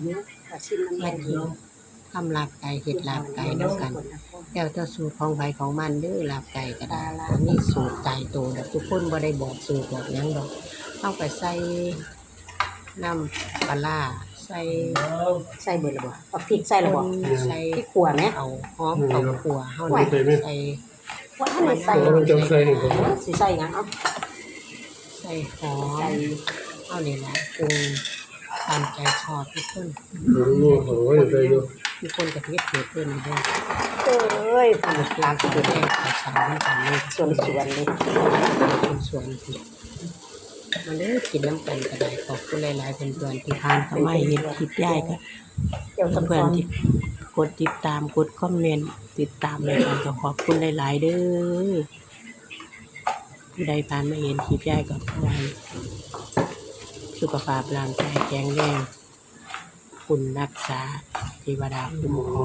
ຢູ່ ກໍຊິມນຳ ມາກິນຄຳລາບໄກ່ ເຮັດລາບໄກ່ນຳກັນ. ແລ້ວແຕ່ສູດຂອງໃຜຂອງມັນເດີ ລາບໄກ່ກໍໄດ້ ບໍ່ມີສູດຕາຍໂຕດອກ ທຸກຄົນບໍ່ໄດ້ບອກສູດບອກຫຍັງດອກ. ເຮົາກໍໃສ່ນ້ຳປາຮ້າ ໃສ່ ໃສ່ເບິດແລ້ວບໍ່? ເອົາພິກໃສ່ແລ້ວບໍ່? ໃສ່ພິກຂົ້ວແໝ່ ເອົາຫອມເຂົ້າຂົ້ວເຮົານີ້ ໃສ່ ວ່າໃຫ້ໃສ່ ເອີ ຊິໃສ່ຫຍັງ ເອົາ ໃສ່ຫອມ ເຮົານີ້ແຫຼະ ປຸງຕາມໃຈຊອບທຸກຄົນ. ເອີ ໂອ້ຍ ໃສ່ຢູ່ ທຸກຄົນກໍເຮັດເຮັດເດີນີ້ເດີ. ເອີຍ ມັນຄັກເດ້ ແກງໄກ່ສັນນຳກັນເລີຍ ສວນໆ ນີ້ ສວນໆ ມາເດີ ກິນນຳກັນກໍໄດ້. ຂອບຄຸນຫຼາຍໆ ເພື່ອນໆ ທີ່ຜ່ານເຂົ້າມາເຫັນຄລິບຍາຍ ກໍ ເພື່ອນໆ ທີ່ກົດຕິດຕາມ ກົດຄອມເມັນ ຕິດຕາມໃຫ້ກັນ ກໍຂອບຄຸນຫຼາຍໆ ເດີ. ຜູ້ໃດຜ່ານມາເຫັນຄລິບຍາຍກໍຂໍໃຫ້ສຸຂະພາບຮ່າງກາຍແຂງແຮງ, ບຸນຮັກສາ, ເທວະດາຄຸ້ມຄອງ